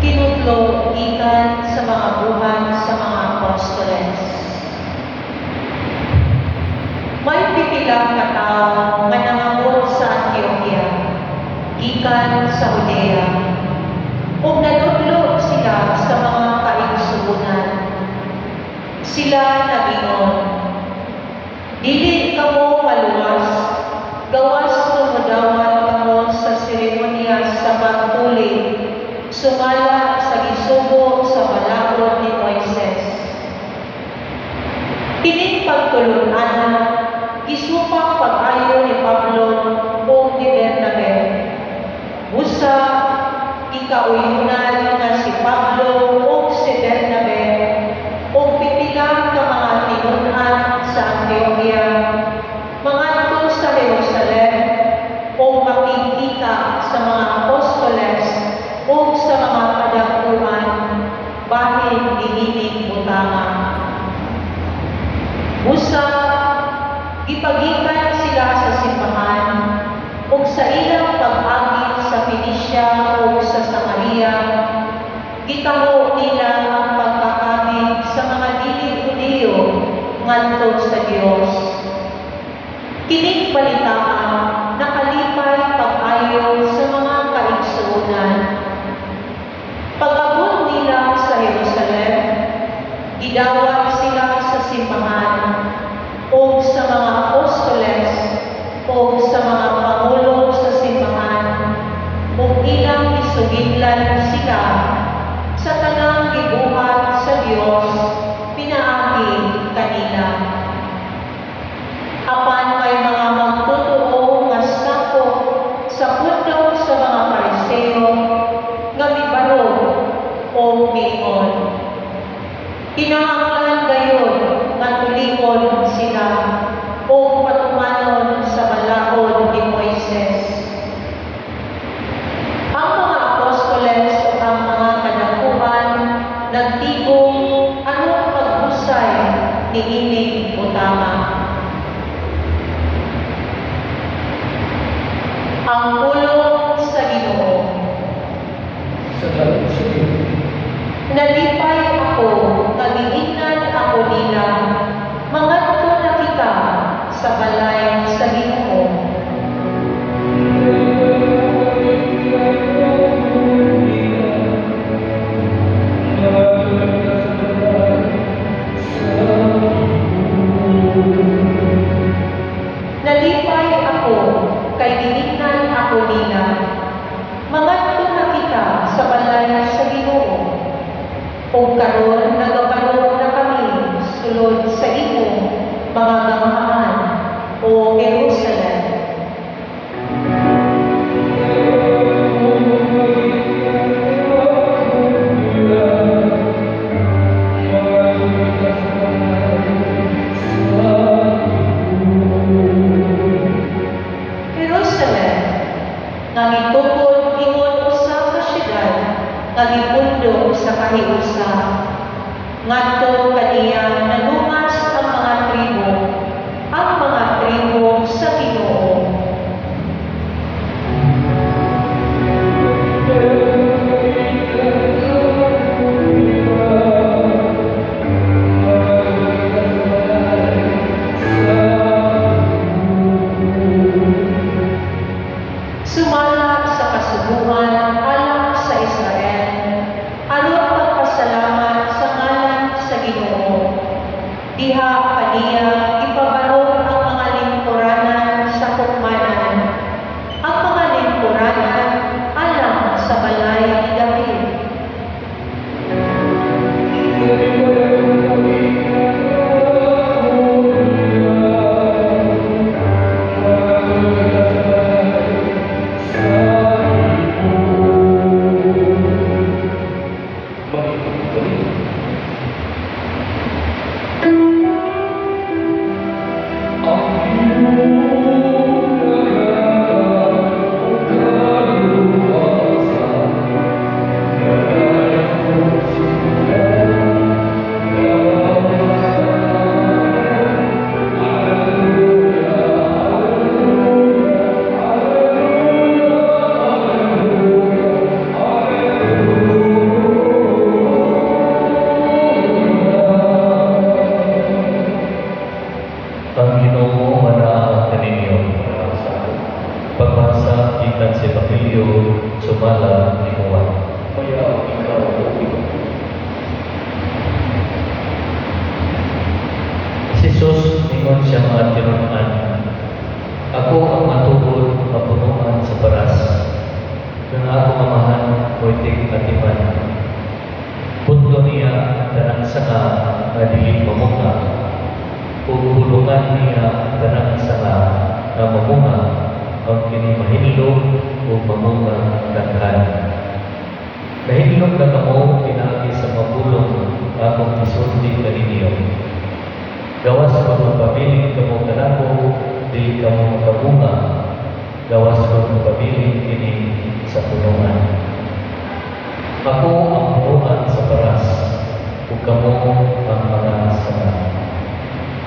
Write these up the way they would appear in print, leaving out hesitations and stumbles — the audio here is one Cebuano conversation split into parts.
Kinutlo gikan sa mga Buhat sa mga Apostoles. May pipila ka tawo nga nangabot sa Antioquia gikan sa Judea ug nanudlo sila sa mga kaigsuonan. Sila nagingon, "Dili kamo maluwas gawas nga modawat kamo sa seremonya sa pagtuli sumala sa gisugo sa balaod ni Moises." Kining pagtulun-anan gisupak pag-ayo ni Pablo ug ni Bernabe. Busa gikauyunan nga si Pablo ug si Bernabe ug pipila ka mga tinun-an sa Antioquia mangadto sa Jerusalem ug makigkita sa mga apostoles ug sa mga kadagkuan bahin niining butanga. Busa gipagikan sila sa simbahan ug sa ilang pag-agi sa Phoenicia ug sa Samaria, gitaho nila ang pagkakabig sa mga dili Hudiyo ngadto sa Dios. Kining balitaa nakalipay pag-ayo sa mga kaigsuonan. Pag-abot nila sa Jerusalem, gidawat sila sa simbahan ug sa mga apostoles ug sa mga pangulo sa simbahan ug ilang gisugidlan sila sa tanang gibuhat sa Dios pinaagi kanila. Apan may mga magtotoo nga sakop sa pundok sa mga Pariseo nga mibarog o miingon, "Kinahanglan gayud nga tulikon sila o patumanon sa balaod ni Moises." Ang mga apostoles ug ang mga kadakuan nagtibok aron paghusay niining butanga. Ang pulong sa Ginoo. Salamat sa Diyos. Nalipay ako nga giingnan ako nila, "Mangadto na kita sa balay sa Ginoo." Nalipay ako kay giingnan ako nila, "Mangadto na kita sa balay sa Ginoo." Ug karon nagabarog na kami sulod sa imong mga ganghaan, o Jerusalem. Jerusalem, nga gitukod ingon usa ka syudad nga gipundo sa kahiusa. Ngadto kaniya nanungas ang mga tribo, ang mga tribo sa Ginoo. Sumala sa kasuguan alang sa Israel, aron pagpasalamat sa ngalan sa Ginoo. Diha kaniya ipabarog ang mga lingkuranan sa hukmanan, ang mga lingkuranan alang sa balay ni David. Jesus ningon sa mga tinunan, "Ako ang matuod nga punuan sa baras, ug ang akong Amahan mo'y tig-atiman. Putlo niya ang tanang sanga nga dili mamunga, ug hulungan niya ang tanang sanga nga mamunga, aron kini mahinlo ug mamunga daghan. Nahinlom na kamo pinaagi sa mga pulong nga akong gisulti kaninyo. Gawas kung magpabilin kamo kanako, dili kamo makabunga, gawas kung magpabilin kini sa punuan. Ako ang punuan sa baras, ug kamo ang mga sanga.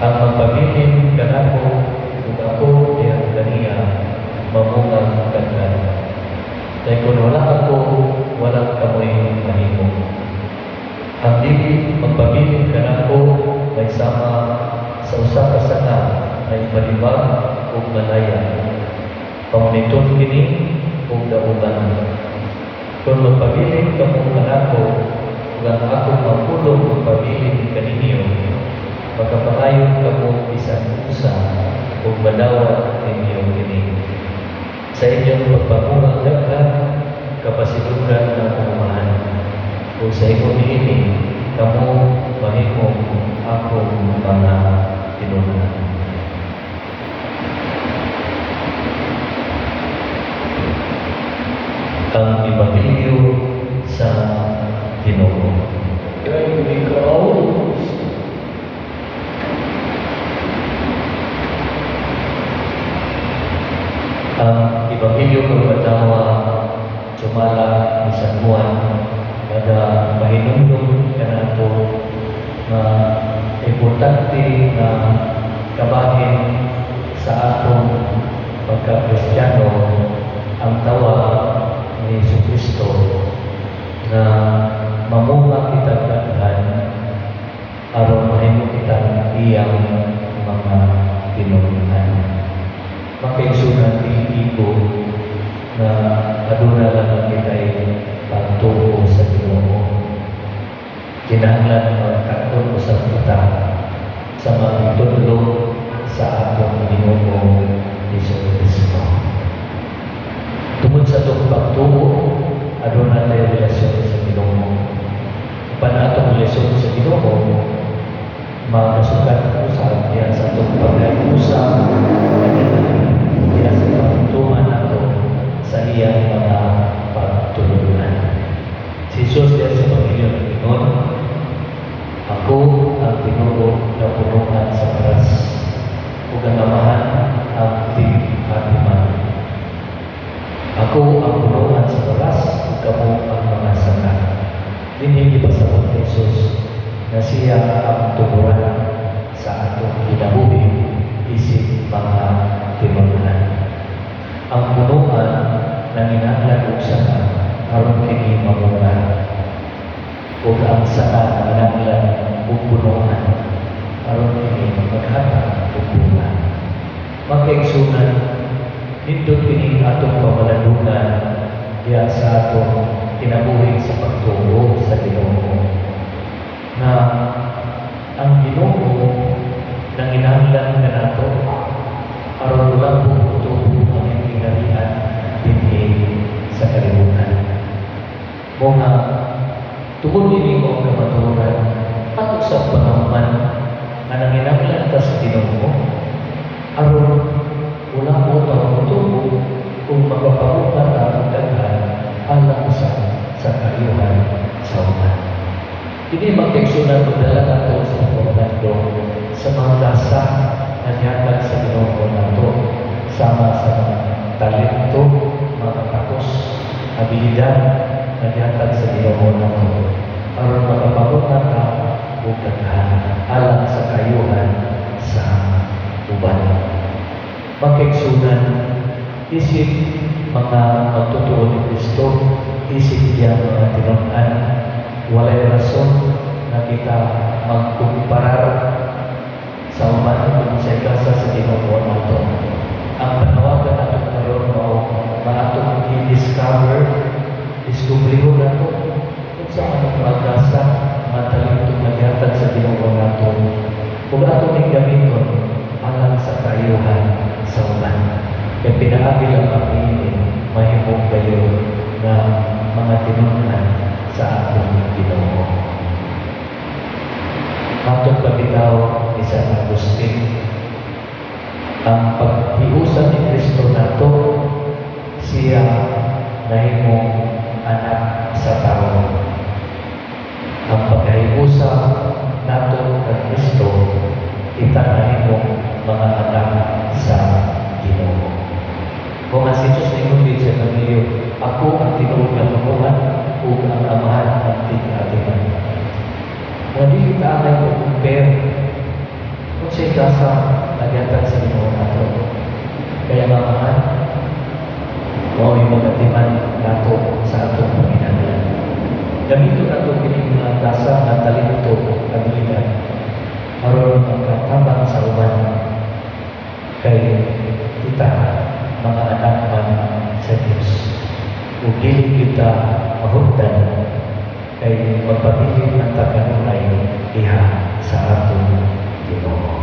Ang magpabilin kanako, ug ako diha kaniya, mamunga daghan. Kay kung wala ako, wala kamoy mahimo. Ang dili magpabilin kanako may sama sa usa ka sanga nga ibalibag ug malaya. Panguniton kini ug dauban. Kung magpabilin kamo kanako ug ang akong mga pulong magpabilin kaninyo, makapangayon kamo bisan unsa ug madawat ninyo kini. Sa inyong pagpamunga daghan, kapasidunggan ang akong Amahan. Ug sa ingon niini, kamo mahimong akong mga tinun-an." Ang Ebanghelyo sa Ginoo. Kay ikaw, Kristo. Ang Ebanghelyo karong adlaw sumala ni San Juan naga mahinumdum kanato nga importante nga kabahin sa atong pagka-Kristiyano ang tawag ni Hesus Kristo nga mamunga kita daghan aron mahimo kitang iyang mga tinun-an. Makaigsunan, igo na aduna lang kita'y pagtuo sa Ginoo. Kinahanglan magtakod usab kita sa mga gitudlo sa atong Ginoo Hesus Kristo. Tungod sa atong pagtuo, aduna tay relasyon sa Ginoo. Upan atong relasyon sa Ginoo, makasukat usab diha sa atong pag-usap diha sa pagtuman nato sa iyang mga pagtulunan. Si Jesus diha sa Ebanghelyo nag-ingon, "Ako ang tinuod nga punuan sa baras, ug ang Amahan ang tig-atiman. Ako ang punuan sa baras, ug kamo ang mga sanga." Dinhi gipasabot ni Jesus na siya ang tuburan sa atong kinabuhi isip mga tinun-an. Ang punuan nanginahanglan og sanga aron kini mamunga. Ug ang sanga nanginahanglan og punuan aron kini maghatag og bunga. Makaigsunan, nindot kini atong pamalandungan diha sa atong kinabuhi sa pagtuo sa Ginoo. Na ang Ginoo nanginahanglan kanato aron wala po tubo ang iyang gingharian dinhi sa kalibutan. Mao nga tungod ini mo ang kamatuoran ato sa pangaman nga nanginahanglan ta sa Ginoo aron wala mo ta tubo kung makapamunga ta ang daghan alang sa kaayuhan sa uban. Kini, makaigsunan, magdala nato sa pagpamalandong sa mga gasa nga gihatag sa Ginoo nato sama sa mga talento, mga takos, abilidad nga gihatag sa Ginoo nato aron makapamunga ta og daghan alang sa kaayuhan sa uban. Makaigsunan, isip mga magtotoo ni Kristo, isip iyang mga tinun-an, walay rason na kita magkumparar sa uban kung sa gasa sa Ginoo nato. Ang panawagan nato karon mao maatong i-discover, diskubriho nato kung sa anong mga gasa, mga talento nga gihatag sa Ginoo nato. Ug ato ning gamiton Kay pinaagi lamang niini mahimo kayo nga mga tinun-an sa atong Ginoo. Matod pa bitaw ni San Agustin, ang paghiusa ni Kristo nato, siya nahimong anak sa tao. Ang paghiusa nato kang Kristo, kita nahimong mga anak sa Ginoo. Kung ang si Jesus ningon din sa Ebanghelyo, "Ako ang tinuod nga punuan ug ang Amahan ang tig-atiman." Nga dili ta angay mo compare kung sa'y gasa nagyatag sa Ginoo nato. Kaya ang Amahan, mao'y magatiman nato sa atong panginahanglan. Gamiton nato kining mga gasa nga talento, abilidad, aron makatabang sa uban, kay kita mga anak man sa Dios. Ug dili kita mahutdan kay magpabilin ang kanunay diha sa atong Ginoo.